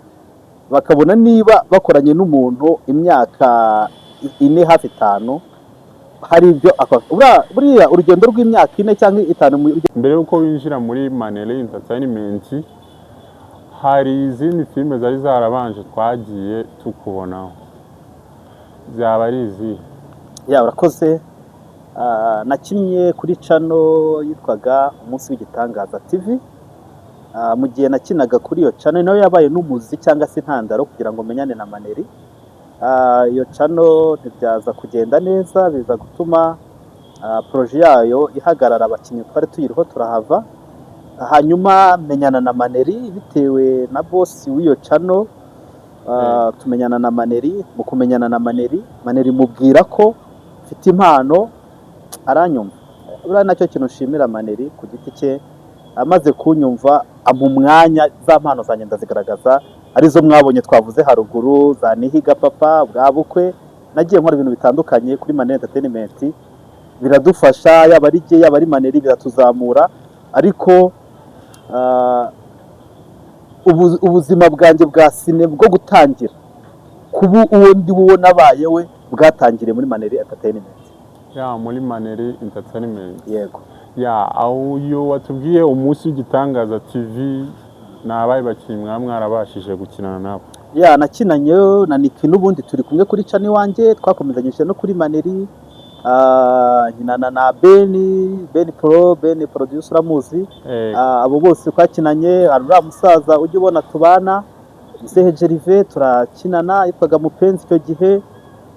bakabona niba bakoranye n'umuntu imyaka 4, hafi 5, hari ibyo akora. Buriya urugendo rw'imyaka 4 cyangwa 5 Mbere y'uko winjira muri Maneri Entertainment, hari izindi filime zari zarabanje twagiye tukubonaho, zaba ari izihe? Ya, urakoze. Nakinnye kuri channel yitwaga Umunsi w'Igitangaza TV. Mu gihe nakinaga kuri iyo channel, nayo yabaye n'umuzi cyangwa se intandaro kugira ngo menyane na Maneri. Iyo channel ntibyaza kugenda neza, biza gutuma projet yayo ihagarara, abakinnyi twari tuyiriho turahava. Hanyuma menyana na Maneri bitewe na boss w'iyo channel. Tumenyana na Maneri. Mu kumenyana na Maneri, Maneri mubwira ko mfite impano, aranyumva. Buriya nacyo kintu nshimira Maneri ku giti cye, amaze kunyumva ampa umwanya, za mpano zanjye ndazigaragaza, arizo mwabonye twavuze haruguru, za Nihiga Papa, bwa bukwe. Nagiye nkora ibintu bitandukanye kuri Maneri Entertainment, biradufasha, yaba ari jye, yaba ari Maneri, biratuzamura. Ariko ubuzima bwanjye bwa cine bwo gutangira kuba uwo ndi wo nabaye we, bwatangiriye muri Maneri Entertainment. Ya, muri Maneri Entertainment. Yego. Ya, aho iyo watubwiye Umunsi w'Igitangaza TV, ni abahe bakinnyi mwaba mwarabashije gukinana nabo? Ya, nakinanye na Niki, n'ubundi turi kumwe kuri channel iwanjye, twakomezanyije no kuri Maneri. Nkinana na Beni, Beni Pro, Beni producer uramuzi. Abo bose twakinanye. Hari uriya musaza ujya ubona tubana, Muzehe Jerive, turakinana, yitwaga Mupenzi icyo gihe,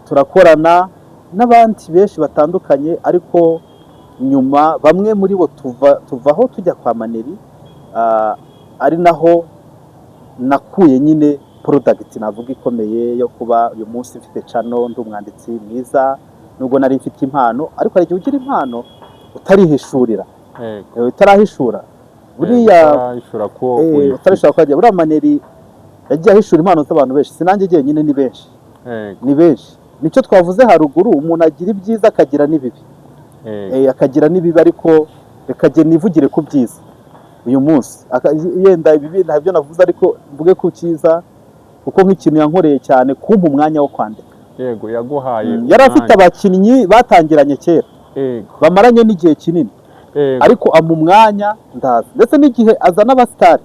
turakorana n'abandi benshi batandukanye. Ariko nyuma bamwe muri bo tuvaho tujya kwa Maneri, ari naho nakuye nyine product navuga ikomeye yo kuba uyu munsi mfite channel, ndi umwanditsi mwiza, nubwo nari mfite impano. Ariko hari igihe ugira impano utarihishurira, utarahishura buriya. Utarahishura ko uyifite. Utarishura ko yagiye. Buriya Maneri yagiye ahishura impano z'abantu benshi, si nanjye jyenyine, ni benshi. Ni benshi. Nicyo twavuze haruguru, umuntu agira ibyiza akagira n'ibibi. Akagira n'ibibi, ariko reka jye nivugire ku byiza uyu munsi. Yenda ibibi ntabyo navuze, ariko mvuge ku cyiza, kuko nk'ikintu yankoreye cyane, kumpa umwanya wo kwandika. Yego, yaguhaye Yari afite umwanya. abakinnyi batangiranye kera, bamaranye n'igihe kinini, ariko ampa umwanya ndaza, ndetse n'igihe azana abasitari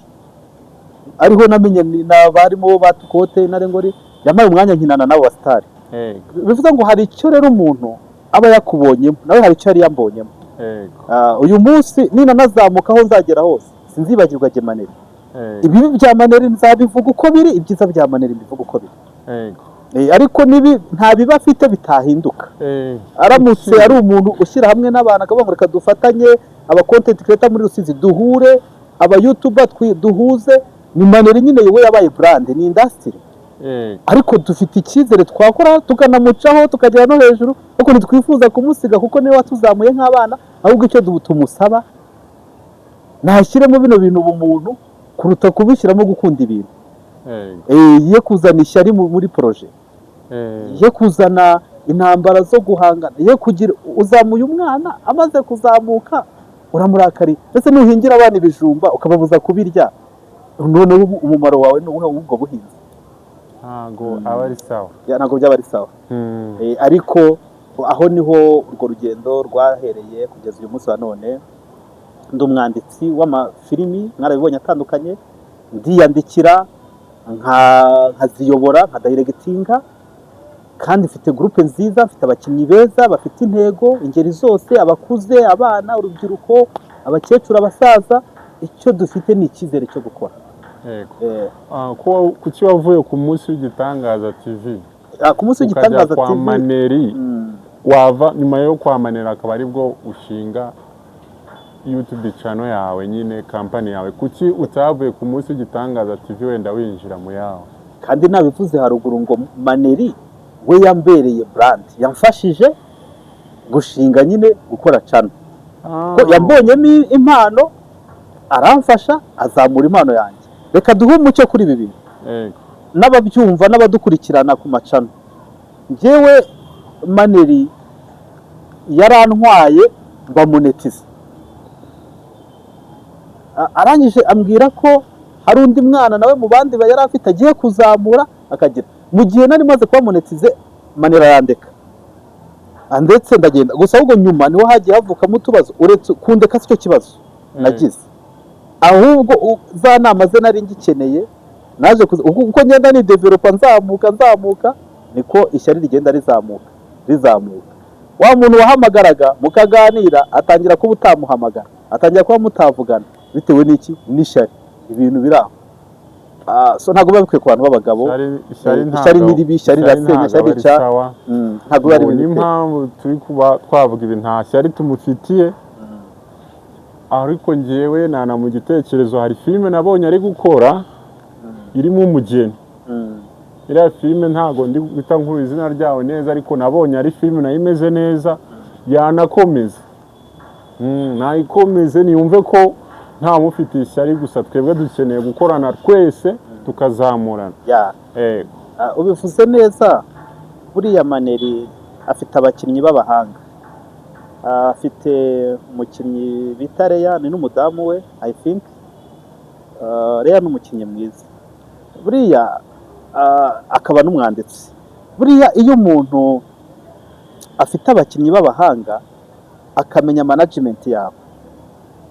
ariho namenye barimo batukote Narengori, yampaye umwanya nkinana n'abo basitari. Bivuze ngo hari icyo rero umuntu aba yakubonyemo, nawe hari icyo yari yambonyemo. Uyu munsi ninanazamuka, aho nzagera hose sinzibagirwa Maneri. Ibibi bya Maneri nzabivuga uko biri, ibyiza bya Maneri mbivuga uko biri. Ariko nibi nta biba afite bitahinduka. Aramutse ari umuntu ushyira hamwe n'abantu, akavuga ngo reka dufatanye, aba content creator muri Rusizi duhure, aba YouTuber duhuze, ni Maneri nyine we yabaye brand, ni industry. Ariko dufite icyizere twakora tukanamucaho tukagera no hejuru, ariko ntitwifuza kumusiga kuko niwe watuzamuye nk'abana. Ahubwo icyo tumusaba, ntashyiremo bino bintu ubumuntu kuruta kubishyiramo gukunda ibintu. Ye kuzana ishyari muri projet, ye kuzana intambara zo guhangana, ye kugira uzamuye umwana, amaze kuzamuka uramurakariye. Ndetse nuhingira abana ibijumba ukababuza kubirya, noneho umumaro wawe ni uwuhe w'ubwo buhinzi? Ntago aba ari sawa. Ya, ntabwo byaba ari sawa. Ariko aho niho urwo rugendo rwahereye kugeza uyu munsi wa none. Ndi umwanditsi w'amafilimi, mwarabibonye, atandukanye, ndiyandikira, nkaziyobora, nka directinga, kandi mfite groupe nziza, mfite abakinnyi beza bafite intego, ingeri zose, abakuze, abana, urubyiruko, abakecuru, abasaza. Icyo dufite ni icyizere cyo gukora. Kuki wavuye ku Munsi w'Igitangaza TV Ku Munsi ukajya w'Igitangaza kwa TV? Maneri, wava nyuma yo kwa Maneri akaba aribwo ushinga YouTube channel yawe nyine, company yawe? Kuki utavuye ku Munsi w'Igitangaza TV wenda winjira mu yawe? Kandi nabivuze haruguru ngo Maneri we yambereye brand, yamfashije gushinga nyine, gukora channel, ko yambonyemo impano, aramfasha azamura impano yanjye. Reka duhe umucyo kuri ibi bintu n'ababyumva n'abadukurikirana ku ma channel. Njyewe Maneri yarantwaye bamonetiza. Arangije ambwira ko hari undi mwana nawe mu bandi yari afite agiye kuzamura akagira. Mu gihe nari maze kuba monetize, Maneri arandeka. Ndetse ndagenda gusa. Ahubwo nyuma niho hagiye havukamo utubazo. Uretse kundeka si cyo kibazo nagize, ahubwo za nama ze nari ngikeneye naje uko ngenda ni developa, nzamuka nzamuka, niko ishyari rigenda rizamuka rizamuka. Wa muntu wahamagaraga mukaganira atangira kuba utamuhamagara, atangira kuba mutavugana. Bitewe n'iki? N'ishyari. Ibintu biri aho. So ntabwo biba bikwiye ku bantu b'abagabo. Ishyari Ishyari ni ribi, ishyari rirasenya, ntabwo ishyari ari rica. sawa. Ntabwo biba ari Ubu bibi pe. n'impamvu turi kuba twavuga ibi, nta shyari tumufitiye, ariko ngewe nana mu gitekerezo hari filime nabonye ari gukora irimo umugeni. Iriya filime ntabwo ndi guhita nkuru izina ryawe neza, ariko nabonye ari filime nayo imeze neza, yanakomeza. Nayikomeze, niyumve ko nta mufitiye ishyari, gusa twebwe dukeneye gukorana twese tukazamurana. Ah, ubivuze neza. Buriya Maneri afite abakinnyi b'abahanga. Afite umukinnyi bita Leya, ni n'umudamu we, I think. Leya ni umukinnyi mwiza buriya, akaba n'umwanditsi. Buriya iyo umuntu afite abakinnyi b'abahanga, akamenya management yabo,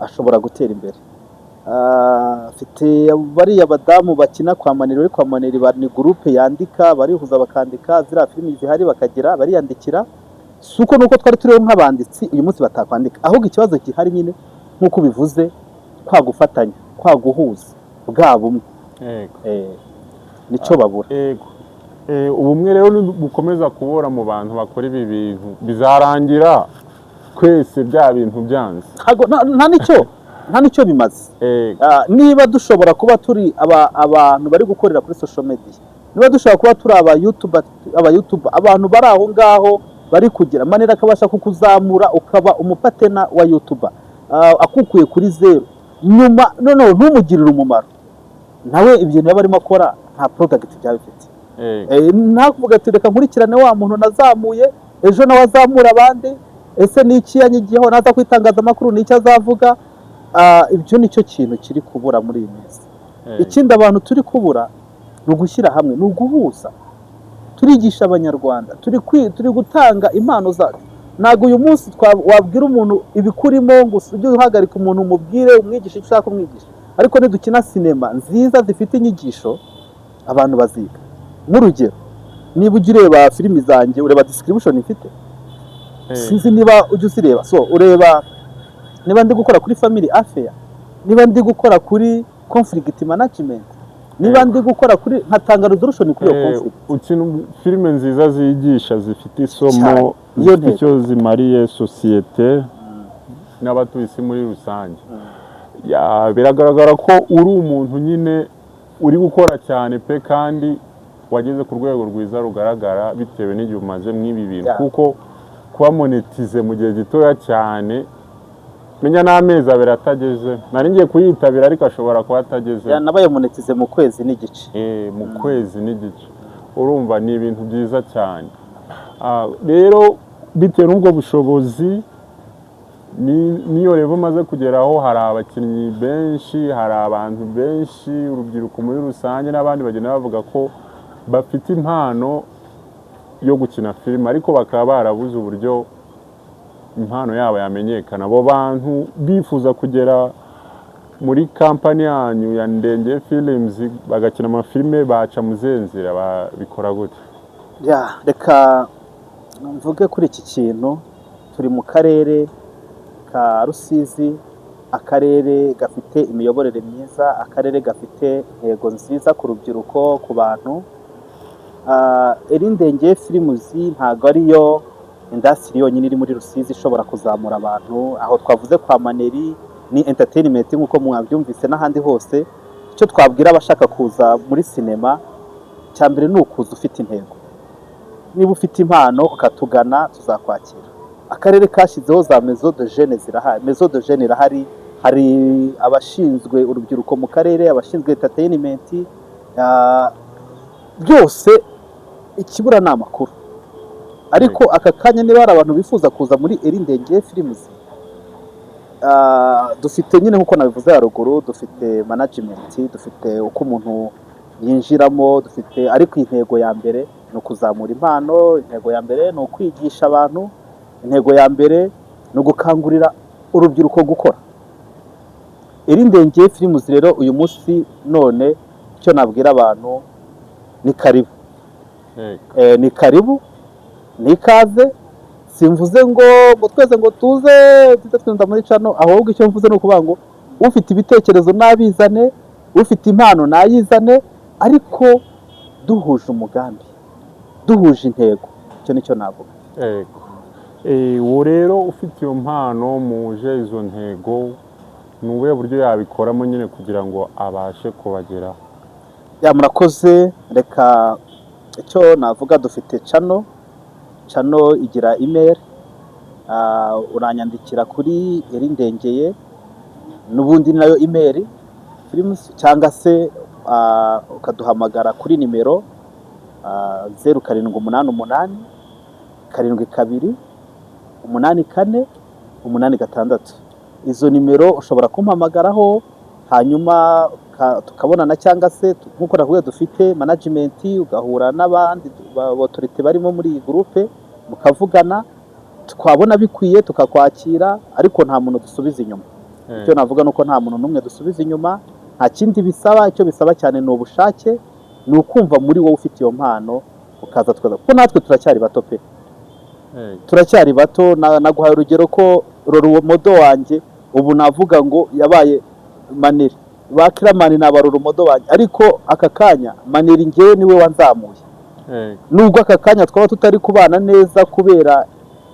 ashobora gutera imbere. Afite bariya badamu bakina kwa Maneri, bari kwa Maneri, ni groupe yandika, barihuza bakandika ziriya filimi zihari, bakagira bariyandikira. Si uko nuko twari turiho nk'abanditsi uyu munsi batakwandika, ahubwo ikibazo gihari nyine nk'uko ubivuze, kwa gufatanya, kwa guhuza, bwa bumwe. Nicyo babura. Yego. Ubumwe rero bukomeza kubura mu bantu bakora ibi bintu, bizarangira twese bya bintu byanze. Ntago- nta nicyo bimaze. Niba dushobora kuba turi abantu bari gukorera kuri social media, niba dushobora kuba turi aba YouTuber, abantu bari aho ngaho bari kugira Manera akabasha kukuzamura ukaba umupartner wa YouTuber, akukuye kuri zeru, nyuma noneho ntumugirire umumaro, nawe ibintu yaba arimo akora nta product byaba bifite. Ntakuvuga ati: "Reka nkurikirane wa muntu nazamuye, ejo nawe azamura abandi. Ese ni iki yanyigiyeho? Naza ku itangazamakuru ni icyo azavuga?" Ibyo nicyo kintu kiri kubura muri iyi minsi. Ikindi abantu turi kubura ni ugushyira hamwe, ni uguhuza. Turigisha Abanyarwanda, turi gutanga impano zacu. Ntabwo uyu munsi wabwira umuntu ibikurimo ngo ujye uhagarika umuntu umubwire, umwigishe icyo ushaka kumwigisha, ariko nidukina sinema nziza zifite inyigisho, abantu baziga. Nk'urugero, niba ujya ureba filimi zanjye, ureba description ifite. Sinzi niba ujya uzireba. So ureba niba ndi gukora kuri family affair, niba ndi gukora kuri conflict management, niba ndi gukora kuri nkatanga resolution kuri iyo conflict. Ukina filime nziza zigisha, zifite isomo, Cyane. Niyo zifite ntego. icyo zimariye sosiyete n'abatuye isi muri rusange. Ya, biragaragara ko uri umuntu nyine uri gukora cyane pe, kandi wageze ku rwego rwiza rugaragara bitewe n'igihe umaze mw'ibi bintu, kuko kuba monetize mu gihe gitoya cyane, menya n'amezi 2 atageze, nari ngiye kuyitabira ariko ashobora kuba atageze. Ya, nabaye monetize mu kwezi n'igice. Mu kwezi n'igice, urumva ni ibintu byiza cyane. Rero bitewe n'ubwo bushobozi n'iyo rero umaze kugeraho, hari abakinnyi benshi, hari abantu benshi, urubyiruko muri rusange n'abandi bagenda bavuga ko bafite impano yo gukina filime, ariko bakaba barabuze uburyo impano yabo yamenyekana. Abo bantu bifuza kugera muri kampani yanyu ya Ndenge Films bagakina amafilime, baca mu zihe nzira? Babikora gute? Ya, reka mvuge kuri iki kintu. Turi mu karere ka Rusizi, akarere gafite imiyoborere myiza, akarere gafite intego nziza ku rubyiruko, ku bantu. Eri Ndenge Films ntabwo ariyo industry yonyine iri muri Rusizi ishobora kuzamura abantu. Aho twavuze kwa Maneri ni entertainment nk'uko mwabyumvise n'ahandi hose. Icyo twabwira abashaka kuza muri sinema, cya mbere ni ukuza ufite intego. Niba ufite impano ukatugana, tuzakwakira. Akarere kashyizeho za maison de jeunes, zirahari. Maison de jeunes irahari, hari abashinzwe urubyiruko mu karere, abashinzwe entertainment, byose. Ikibura ni amakuru. Ariko aka kanya niba hari abantu bifuza kuza muri Eri Ndenge Films, dufite nyine nk'uko nabivuze haruguru, dufite management, dufite uko umuntu yinjiramo, dufite. Ariko intego ya mbere ni ukuzamura impano, intego ya mbere ni ukwigisha abantu, intego ya mbere ni ugukangurira urubyiruko gukora. Eri Ndenge Films rero uyu munsi none icyo nabwira abantu ni karibu. Ni karibu, ni ikaze. Simvuze ngo twese ngo tuze tujye twinjiza muri channel, ahubwo icyo mvuze ni ukuvuga ngo ufite ibitekerezo nabizane. Ufite impano nayizane, ariko duhuje umugambi, duhuje intego. Icyo nicyo navuga. Yego. Uwo rero ufite iyo mpano, muje izo ntego, ni ubuhe buryo yabikoramo nyine kugira ngo abashe kubageraho? Yeah, murakoze. Reka icyo navuga, dufite channel. Channel igira email. Uranyandikira kuri Erindengeye, n'ubundi ni nayo email films, cyangwa se ukaduhamagara kuri nimero 0788 72 84 86. Izo nimero ushobora kumpamagaraho, hanyuma tukabonana, cyangwa se nk'uko nakubwiye dufite management, ugahura n'abandi autorité barimo muri iyi groupe, mukavugana, twabona bikwiye tukakwakira, ariko nta muntu dusubiza inyuma. Icyo navuga ni uko nta muntu n'umwe dusubiza inyuma. Nta kindi bisaba, icyo bisaba cyane ni ubushake, ni ukumva muri wowe ufite iyo mpano, ukaza tukaza, kuko natwe turacyari bato pe. Turacyari bato. Naguhaye urugero ko role model wanjye ubu navuga ngo yabaye Maneri. Ba Kiramani ni aba role model banjye, ariko aka kanya Maneri ngewe niwe wanzamuye, nubwo aka kanya twaba tutari kubana neza kubera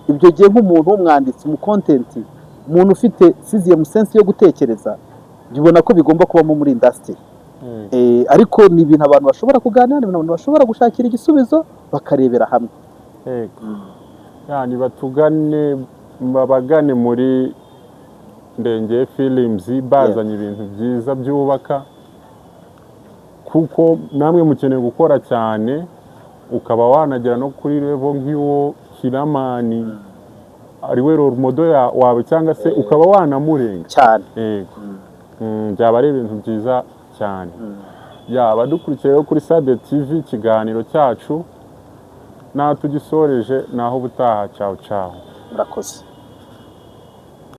ibyo gihe. Nk'umuntu w'umwanditsi, umu content, umuntu ufite sixième sens yo gutekereza, bibona ko bigomba kubamo muri industry. Ariko ni ibintu abantu bashobora kuganira, ni ibintu abantu bashobora gushakira igisubizo, bakarebera hamwe. Yego. Yani batugane, babagane muri Ndengeye Films, bazanye ibintu byiza byubaka, kuko namwe mukeneye gukora cyane, ukaba wanagera no kuri level nk'uwo Kiramani ari we role model wawe, cyangwa se ukaba wanamurenga. Cyane. Yego. Byaba ari ibintu byiza cyane. Yaba dukurikiye rero kuri Sade TV, ikiganiro cyacu naho tugisoreje, naho ubutaha. Ciao ciao. Murakoze.